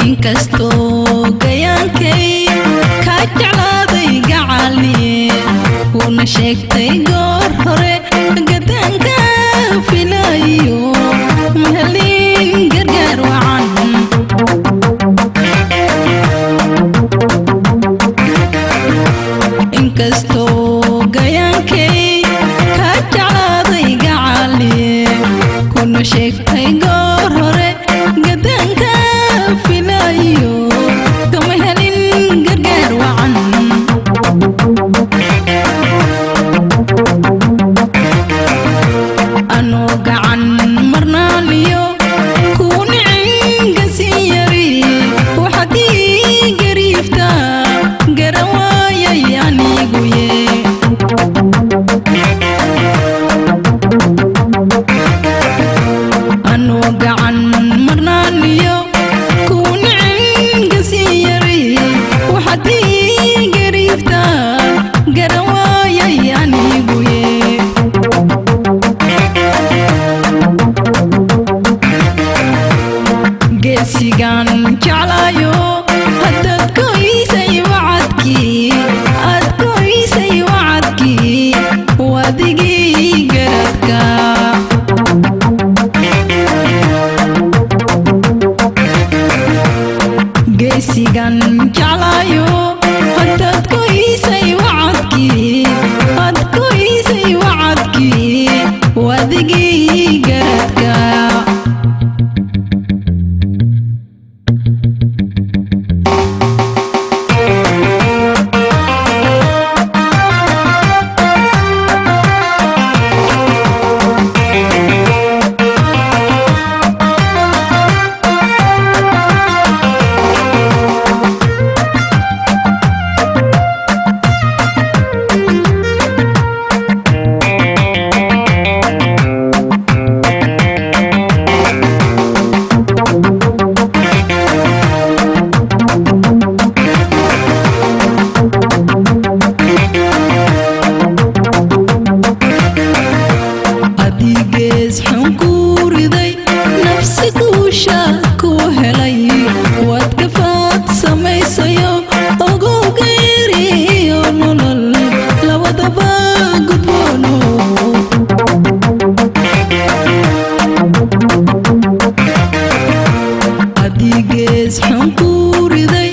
Inkastoo gayaankay ka jeclaaday gacaliye, kuna sheegtay goor hore gadaanka filayo, mahelin gargaar wacan. Inkastoo gayaankay ka jeclaaday gacaliye, kuna sheegtay goor hore gadaanka filayo, kama helin gargaar wacan. Anoo gacan marnaaniyo kuu nicin gasin yari, waxaad ii gariiftaa garan waayay aniguye. Anoo gacan marnaaniyo kuu nicin gasin yari, waxaad ii gariiftaa garan waayay aniguye. Geesigan jeclaayo, haddaad goysay wacadkii, aad goysay wacadkii, wadigii garadka. Geesigan jeclaayo, haddaad goysay wacadkii, aad goysay wacadkii, wadigii garadka. Haddii gees xun kuu riday, nafsi guusha kuu helay, waad gafaad samaysayo, ogow geeri iyo nolol labadaba gudboono. Haddii gees xun kuu riday,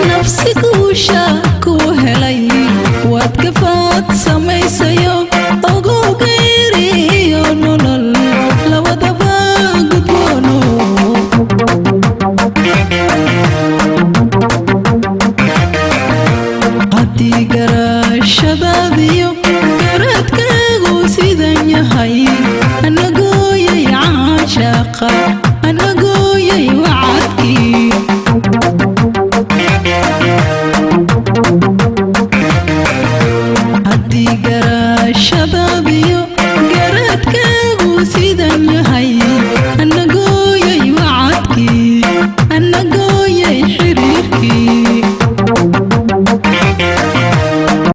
nafsi guusha kuu helay, waad gafaad samaysayo, ogow geeri iyo nolol labadaba gudboono. Haddii garashadaadiyo garadkaagu sidan yahay, anagooyay caashaqa, anagooyay